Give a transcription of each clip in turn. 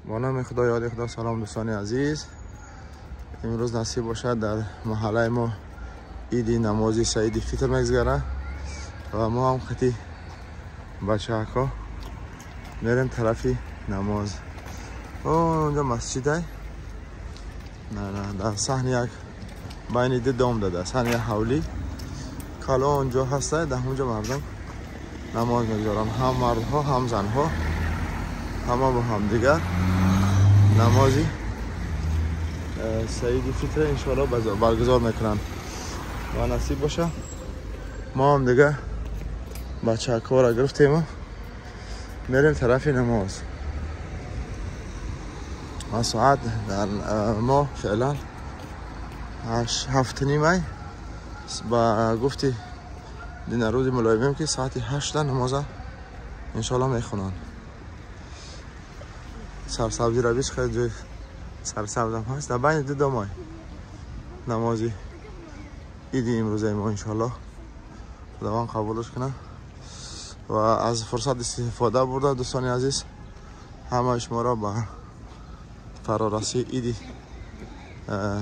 با نام خدا، یاد خدا. سلام دوستان عزیز، امروز نصیب باشد در محله ما عید نمازی سعید فطر میگذره و ما هم خطی بچه ها میریم طرفی نماز. اونجا مسجد نه نه در صحن یک بین دو دام داده، صحن یک حولی کالا اونجا هسته، در اونجا مردم نماز میگذارن، هم مردها هم زنها، همه با هم دیگر نمازی سعید فطر انشالله برگزار میکنن و نصیب باشه. ما هم دیگه بچه ها را گرفتیم و میریم طرف نماز. و ساعت در ما فعلا 7:30 با گفتی دین روز ملایمیم که ساعت 8 نماز انشالله میخونن. سرسبزی رویش خیلی جای سرسبز هم هست. در بین دو ماه نمازی عید امروزه ما انشالله خداوند قبولش کنه. و از فرصت استفاده برده دوستان عزیز، همه شما را به فرارسی عید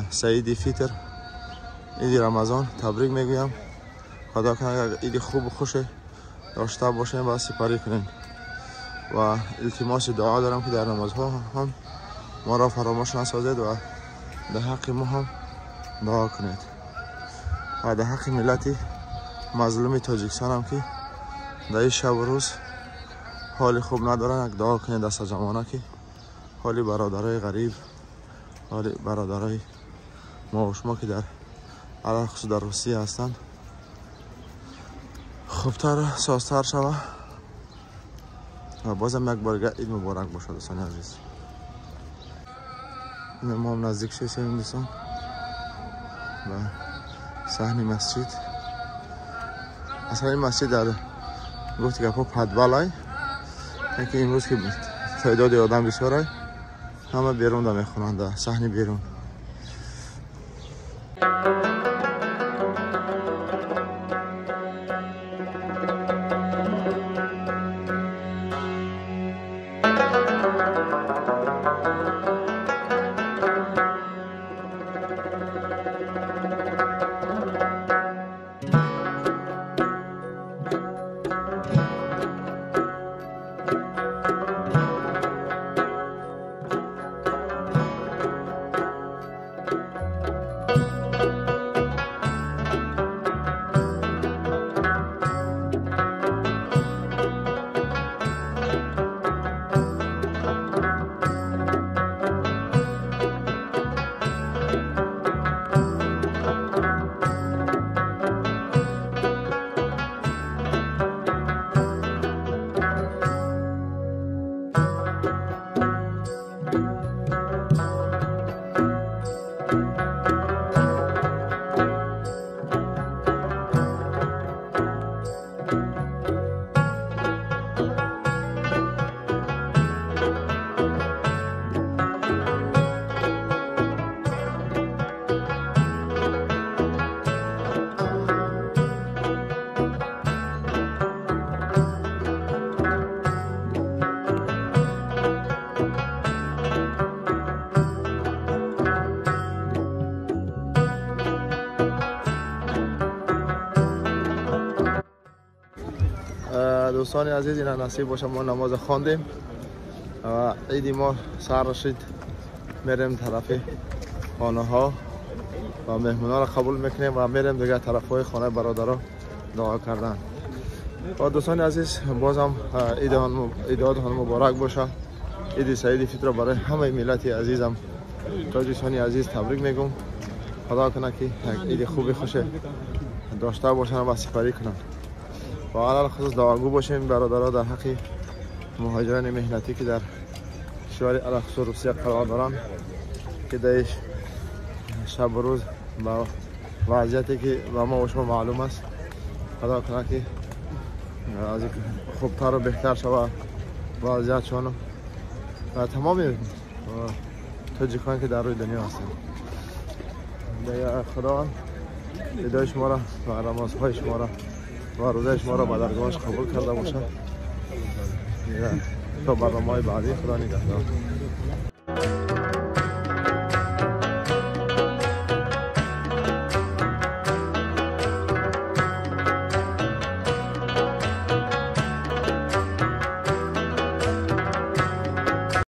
سعید فطر، عید رمضان تبریک میگویم. خدا کنه عید خوب و خوش داشته باشیم و سپری کنیم. و التماس دعا دارم که در نمازها هم ما را فراموش نسازید و در حق ما هم دعا کنید و در حق ملت مظلوم تاجیکستان هم که در این شب و روز حال خوب ندارن، یک دعا کنید دست جمانه که حال برادرای غریب، حال برادرای ما و شما که در علاقه در روسیه هستند خوبتر سازتر شود. و بازم یک بار عید مبارک باشه دوستان عزیز. ما هم نزدیک شدیم دوستان و صحن مسجد. اصلا این مسجد در گفتی که پدوالای که امروز که تعداد آدم بسیاره، همه بیرون در میخونند در صحن بیرون. دوستان عزیز، اینا نصیب باشه ما نماز خواندیم و عید ما سر رسید. میریم طرف خانه ها و مهمون ها را قبول میکنیم و میریم دیگه طرف های خانه برادرها دعا کردن. و دوستان عزیز، بازم عیدتان مبارک باشه. عید سعید فطر برای همه ملت عزیزم تاجیکستان عزیز تبریک میگم. خدا کنه که عید خوبی خوش داشته باشن و سپری کنن. و علی خصوص دعاگو باشیم برادرها در حق مهاجران مهنتی که در کشور علی روسیه قرار دارن که در شب و روز با وضعیتی که با ما و شما معلوم است، خدا کنه که از خوبتر و بهتر شود وضعیتشان و تمام تاجیکان که در روی دنیا هستند. خدا ادای شما را و نمازهای شما را و روزه شما را به درگاهش قبول کرده باشد. То барномаҳои баъдӣ, Худо нигаҳдор.